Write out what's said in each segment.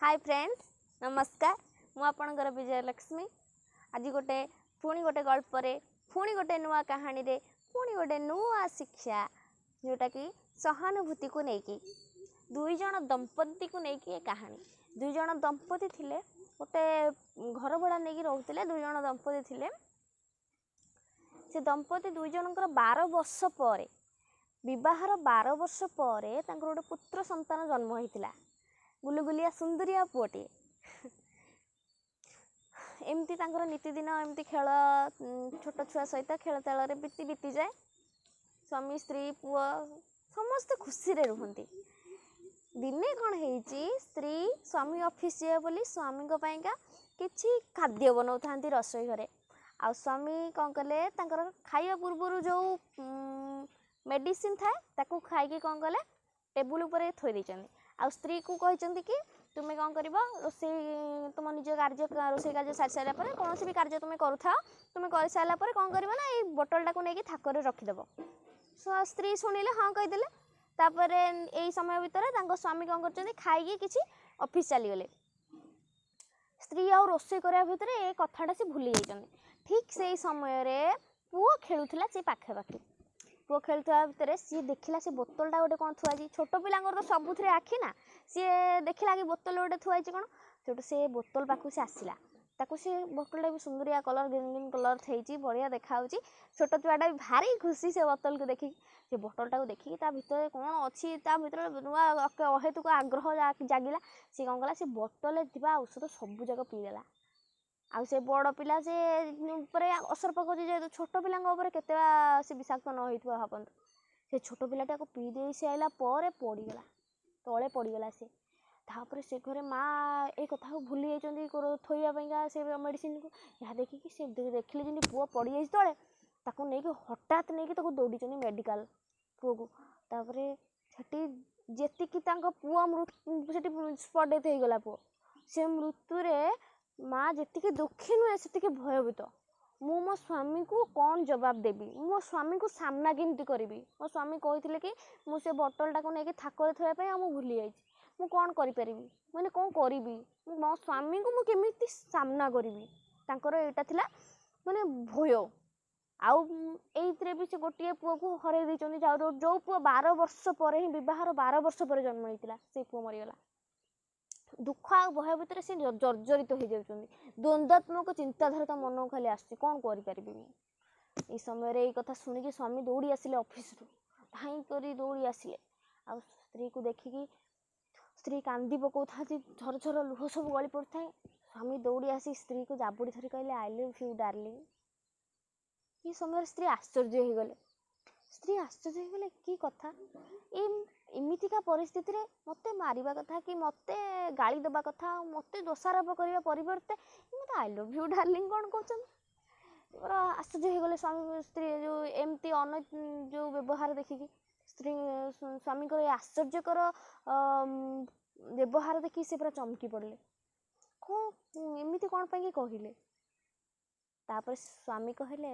High friends, ନମସ୍କାର। ମୁଁ ଆପଣଙ୍କର ବିଜୟଲକ୍ଷ୍ମୀ। ଆଜି ଗୋଟେ ପୁଣି ଗୋଟେ ଗଳ୍ପରେ, ପୁଣି ଗୋଟେ ନୂଆ କାହାଣୀରେ, ପୁଣି ଗୋଟେ ନୂଆ ଶିକ୍ଷା, ଯେଉଁଟାକି ସହାନୁଭୂତିକୁ ନେଇକି, ଦୁଇ ଜଣ ଦମ୍ପତିକୁ ନେଇକି ଏ କାହାଣୀ। ଦୁଇ ଜଣ ଦମ୍ପତି ଥିଲେ, ଗୋଟେ ଘର ଭଡ଼ା ନେଇକି ରହୁଥିଲେ। ଦୁଇ ଜଣ ଦମ୍ପତି ଥିଲେ। ସେ ଦମ୍ପତି ଦୁଇ ଜଣଙ୍କର 12 ବର୍ଷ ପରେ, ବିବାହର 12 ବର୍ଷ ପରେ ତାଙ୍କର ଗୋଟେ ପୁତ୍ର ସନ୍ତାନ ଜନ୍ମ ହେଇଥିଲା, ଗୁଲୁଗୁଲିଆ ସୁନ୍ଦରିଆ ପୁଅଟିଏ। ଏମିତି ତାଙ୍କର ନୀତିଦିନ ଏମିତି ଖେଳ, ଛୋଟ ଛୁଆ ସହିତ ଖେଳ ତେଳରେ ବିତି ବିତିଯାଏ। ସ୍ୱାମୀ, ସ୍ତ୍ରୀ, ପୁଅ ସମସ୍ତେ ଖୁସିରେ ରୁହନ୍ତି। ଦିନେ କ'ଣ ହେଇଛି, ସ୍ତ୍ରୀ ସ୍ୱାମୀ ଅଫିସ୍ ଯିବେ ବୋଲି ସ୍ୱାମୀଙ୍କ ପାଇଁକା କିଛି ଖାଦ୍ୟ ବନାଉଥାନ୍ତି ରୋଷେଇ ଘରେ। ଆଉ ସ୍ୱାମୀ କ'ଣ କଲେ, ତାଙ୍କର ଖାଇବା ପୂର୍ବରୁ ଯେଉଁ ମେଡ଼ିସିନ ଥାଏ ତାକୁ ଖାଇକି କ'ଣ କଲେ, ଟେବୁଲ୍ ଉପରେ ଥୋଇ ଦେଇଛନ୍ତି। ଆଉ ସ୍ତ୍ରୀକୁ କହିଛନ୍ତି କି ତୁମେ କ'ଣ କରିବ, ରୋଷେଇ ତୁମ ନିଜ କାର୍ଯ୍ୟ, ରୋଷେଇ କାର୍ଯ୍ୟ ସାରି ସାରିଲା ପରେ, କୌଣସି ବି କାର୍ଯ୍ୟ ତୁମେ କରୁଥାଅ, ତୁମେ କରିସାରିଲା ପରେ କ'ଣ କରିବ ନା ଏଇ ବୋଟଲଟାକୁ ନେଇକି ଥାକରେ ରଖିଦେବ। ସ୍ତ୍ରୀ ଶୁଣିଲେ, ହଁ କହିଦେଲେ। ତାପରେ ଏଇ ସମୟ ଭିତରେ ତାଙ୍କ ସ୍ୱାମୀ କ'ଣ କରୁଛନ୍ତି, ଖାଇକି କିଛି ଅଫିସ୍ ଚାଲିଗଲେ। ସ୍ତ୍ରୀ ଆଉ ରୋଷେଇ କରିବା ଭିତରେ ଏ କଥାଟା ସେ ଭୁଲି ଯାଇଛନ୍ତି। ଠିକ୍ ସେଇ ସମୟରେ ପୁଅ ଖେଳୁଥିଲା ସେ ପାଖାପାଖି। ପୁଅ ଖେଳୁଥିବା ଭିତରେ ସିଏ ଦେଖିଲା ସେ ବୋତଲଟା ଗୋଟେ କ'ଣ ଥୁଆ ହେଇଛି। ଛୋଟ ପିଲାଙ୍କର ତ ସବୁଥିରେ ଆଖି ନା। ସିଏ ଦେଖିଲା କି ବୋତଲ ଗୋଟେ ଥୁଆ ହେଇଛି କ'ଣ। ସେଠୁ ସେ ବୋତଲ ପାଖକୁ ସେ ଆସିଲା। ତାକୁ ସେ ବୋତଲଟା ବି ସୁନ୍ଦରିଆ କଲର୍, ଗ୍ରୀନ୍ ଗ୍ରୀନ୍ କଲର୍ ହେଇଛି, ବଢ଼ିଆ ଦେଖାହେଉଛି। ଛୋଟ ଛୁଆଟା ବି ଭାରି ଖୁସି ସେ ବୋତଲକୁ ଦେଖିକି। ସେ ବୋତଲଟାକୁ ଦେଖିକି ତା ଭିତରେ କ'ଣ ଅଛି, ତା ଭିତରେ ନୂଆ ଅହେତୁକ ଆଗ୍ରହ ଜାଗିଲା। ସିଏ କ'ଣ କଲା, ସେ ବୋତଲରେ ଥିବା ଔଷଧ ସବୁ ଯାକ ପିଇଦେଲା। ଆଉ ସେ ବଡ଼ ପିଲା ସେ ଉପରେ ଅସର ପକାଉଛି, ଯେହେତୁ ଛୋଟ ପିଲାଙ୍କ ଉପରେ କେତେ ସେ ବିଷାକ୍ତ ନ ହେଇଥିବ ଭାବନ୍ତୁ। ସେ ଛୋଟ ପିଲାଟାକୁ ପିଇ ଦେଇ ସାରିଲା ପରେ ପଡ଼ିଗଲା ତଳେ, ପଡ଼ିଗଲା ସେ। ତାପରେ ସେ ଘରେ ମା ଏ କଥାକୁ ଭୁଲି ଯାଇଛନ୍ତି ଥୋଇବା ପାଇଁକା ସେ ମେଡ଼ିସିନକୁ। ଏହା ଦେଖିକି ସେ ଦେଖିଲେ ଯେମିତି ପୁଅ ପଡ଼ିଯାଇଛି ତଳେ, ତାକୁ ନେଇକି ହଠାତ୍ ନେଇକି ତାକୁ ଦୌଡ଼ିଛନ୍ତି ମେଡ଼ିକାଲ ପୁଅକୁ। ତାପରେ ସେଠି ଯେତିକି ତାଙ୍କ ପୁଅ ସେଠି ସ୍ପଟ୍ ଡେଥ୍ ହେଇଗଲା ପୁଅ। ସେ ମୃତ୍ୟୁରେ ମା ଯେତିକି ଦୁଃଖୀ ନୁହେଁ, ସେତିକି ଭୟଭୀତ। ମୁଁ ମୋ ସ୍ୱାମୀକୁ କ'ଣ ଜବାବ ଦେବି? ମୁଁ ମୋ ସ୍ୱାମୀକୁ ସାମ୍ନା କେମିତି କରିବି? ମୋ ସ୍ୱାମୀ କହିଥିଲେ କି ମୁଁ ସେ ବୋଟଲଟାକୁ ନେଇକି ଥାକରେ ଥୋଇବା ପାଇଁ, ଆଉ ମୁଁ ଭୁଲି ଯାଇଛି। ମୁଁ କ'ଣ କରିପାରିବି? ମାନେ କ'ଣ କରିବି ମୁଁ? ମୋ ସ୍ୱାମୀଙ୍କୁ ମୁଁ କେମିତି ସାମ୍ନା କରିବି? ତାଙ୍କର ଏଇଟା ଥିଲା ମାନେ ଭୟ। ଆଉ ଏଇଥିରେ ବି ସେ ଗୋଟିଏ ପୁଅକୁ ହରାଇ ଦେଇଛନ୍ତି, ଯେଉଁ ପୁଅ 12 ବର୍ଷ ପରେ ହିଁ, ବିବାହର 12 ବର୍ଷ ପରେ ଜନ୍ମ ହେଇଥିଲା, ସେ ପୁଅ ମରିଗଲା। ଦୁଃଖ ଆଉ ଭୟ ଭିତରେ ସେ ଜର୍ଜରିତ ହେଇଯାଉଛନ୍ତି। ଦ୍ୱନ୍ଦ୍ୱାତ୍ମକ ଚିନ୍ତାଧାରା ତା ମନକୁ ଖାଲି ଆସୁଛି, କ'ଣ କରିପାରିବି ମୁଁ? ଏଇ ସମୟରେ ଏଇ କଥା ଶୁଣିକି ସ୍ୱାମୀ ଦୌଡ଼ି ଆସିଲେ ଅଫିସରୁ, ଧାଇଁ କରି ଦୌଡ଼ି ଆସିଲେ। ଆଉ ସ୍ତ୍ରୀକୁ ଦେଖିକି ସ୍ତ୍ରୀ କାନ୍ଦି ପକାଉଥାନ୍ତି, ଝର ଝର ଲୁହ ସବୁ ଗଳି ପଡ଼ୁଥାଏ। ସ୍ୱାମୀ ଦୌଡ଼ି ଆସି ସ୍ତ୍ରୀକୁ ଜାବୁଡ଼ି ଧରି କହିଲେ, I love you darling. ଏ ସମୟରେ ସ୍ତ୍ରୀ ଆଶ୍ଚର୍ଯ୍ୟ ହେଇଗଲେ। ସ୍ତ୍ରୀ ଆଶ୍ଚର୍ଯ୍ୟ ହେଇଗଲେ, କି କଥା, ଏଇ ଏମିତିକା ପରିସ୍ଥିତିରେ ମୋତେ ମାରିବା କଥା କି ମୋତେ ଗାଳି ଦେବା କଥା ଆଉ ମୋତେ ଦୋଷାରୋପ କରିବା ପରିବର୍ତ୍ତେ ମୋତେ I love you darling କ'ଣ କହୁଛନ୍ତି? ପୁରା ଆଶ୍ଚର୍ଯ୍ୟ ହେଇଗଲେ ସ୍ୱାମୀ ସ୍ତ୍ରୀ ଯେଉଁ ଏମିତି ଯେଉଁ ବ୍ୟବହାର ଦେଖିକି। ସ୍ତ୍ରୀ ସ୍ୱାମୀଙ୍କର ଏ ଆଶ୍ଚର୍ଯ୍ୟକର ବ୍ୟବହାର ଦେଖିକି ସେ ପୁରା ଚମକି ପଡ଼ିଲେ, କ'ଣ ଏମିତି କ'ଣ ପାଇଁକି କହିଲେ? ତାପରେ ସ୍ୱାମୀ କହିଲେ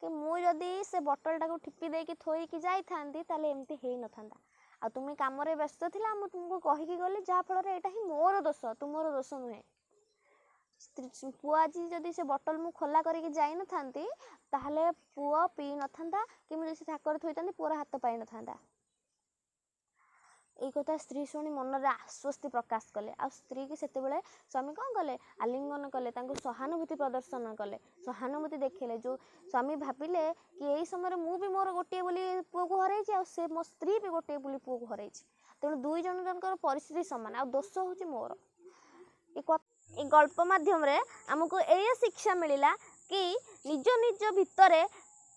କି ମୁଁ ଯଦି ସେ ବଟଲଟାକୁ ଠିପି ଦେଇକି ଥୋଇକି ଯାଇଥାନ୍ତି, ତାହେଲେ ଏମିତି ହେଇନଥାନ୍ତା। ଆଉ ତୁମେ କାମରେ ବ୍ୟସ୍ତ ଥିଲା, ମୁଁ ତୁମକୁ କହିକି ଗଲି, ଯାହାଫଳରେ ଏଇଟା ହିଁ ମୋର ଦୋଷ, ତୁମର ଦୋଷ ନୁହେଁ। ପୁଅ ଆଜି ଯଦି ସେ ବଟଲ ମୁଁ ଖୋଲା କରିକି ଯାଇନଥାନ୍ତି, ତାହେଲେ ପୁଅ ପିଇ ନଥାନ୍ତା, କି ମୁଁ ଯଦି ସେ ଥାକରେ ଥୋଇଥାନ୍ତି, ପୁଅର ହାତ ପାଇନଥାନ୍ତା। ଏଇ କଥା ସ୍ତ୍ରୀ ଶୁଣି ମନରେ ଆଶ୍ୱସ୍ତି ପ୍ରକାଶ କଲେ। ଆଉ ସ୍ତ୍ରୀକି ସେତେବେଳେ ସ୍ୱାମୀ କ'ଣ କଲେ? ଆଲିଙ୍ଗନ କଲେ, ତାଙ୍କୁ ସହାନୁଭୂତି ପ୍ରଦର୍ଶନ କଲେ, ସହାନୁଭୂତି ଦେଖେଇଲେ। ଯେଉଁ ସ୍ୱାମୀ ଭାବିଲେ କି ଏଇ ସମୟରେ ମୁଁ ବି ମୋର ଗୋଟିଏ ବୋଲି ପୁଅକୁ ହରାଇଛି, ଆଉ ସେ ମୋ ସ୍ତ୍ରୀ ବି ଗୋଟିଏ ବୋଲି ପୁଅକୁ ହରାଇଛି, ତେଣୁ ଦୁଇ ଜଣ ଜଣଙ୍କର ପରିସ୍ଥିତି ସମାନ, ଆଉ ଦୋଷ ହେଉଛି ମୋର। ଏ ଗଳ୍ପ ମାଧ୍ୟମରେ ଆମକୁ ଏଇଆ ଶିକ୍ଷା ମିଳିଲା କି ନିଜ ନିଜ ଭିତରେ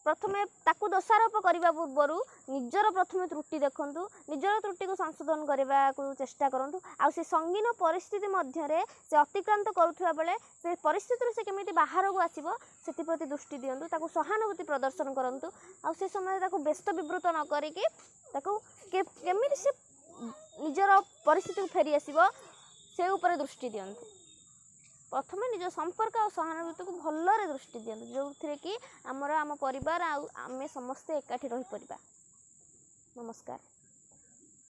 ପ୍ରଥମେ ତାକୁ ଦୋଷାରୋପ କରିବା ପୂର୍ବରୁ ନିଜର ପ୍ରଥମେ ତ୍ରୁଟି ଦେଖନ୍ତୁ, ନିଜର ତ୍ରୁଟିକୁ ସଂଶୋଧନ କରିବାକୁ ଚେଷ୍ଟା କରନ୍ତୁ। ଆଉ ସେ ସଙ୍ଗୀନ ପରିସ୍ଥିତି ମଧ୍ୟରେ ସେ ଅତିକ୍ରାନ୍ତ କରୁଥିବା ବେଳେ ସେ ପରିସ୍ଥିତିରୁ ସେ କେମିତି ବାହାରକୁ ଆସିବ ସେଥିପ୍ରତି ଦୃଷ୍ଟି ଦିଅନ୍ତୁ, ତାକୁ ସହାନୁଭୂତି ପ୍ରଦର୍ଶନ କରନ୍ତୁ। ଆଉ ସେ ସମୟରେ ତାକୁ ବ୍ୟସ୍ତ ବିବୃତ ନ କରିକି ତାକୁ କେମିତି ସେ ନିଜର ପରିସ୍ଥିତିକୁ ଫେରି ଆସିବ ସେ ଉପରେ ଦୃଷ୍ଟି ଦିଅନ୍ତୁ। ପ୍ରଥମେ ନିଜ ସମ୍ପର୍କ ଆଉ ସହାନୁଭୂତିକୁ ଭଲରେ ଦୃଷ୍ଟି ଦିଅନ୍ତୁ, ଯେଉଁଥିରେ କି ଆମର ଆମ ପରିବାର ଆଉ ଆମେ ସମସ୍ତେ ଏକାଠି ରହିପାରିବା। ନମସ୍କାର।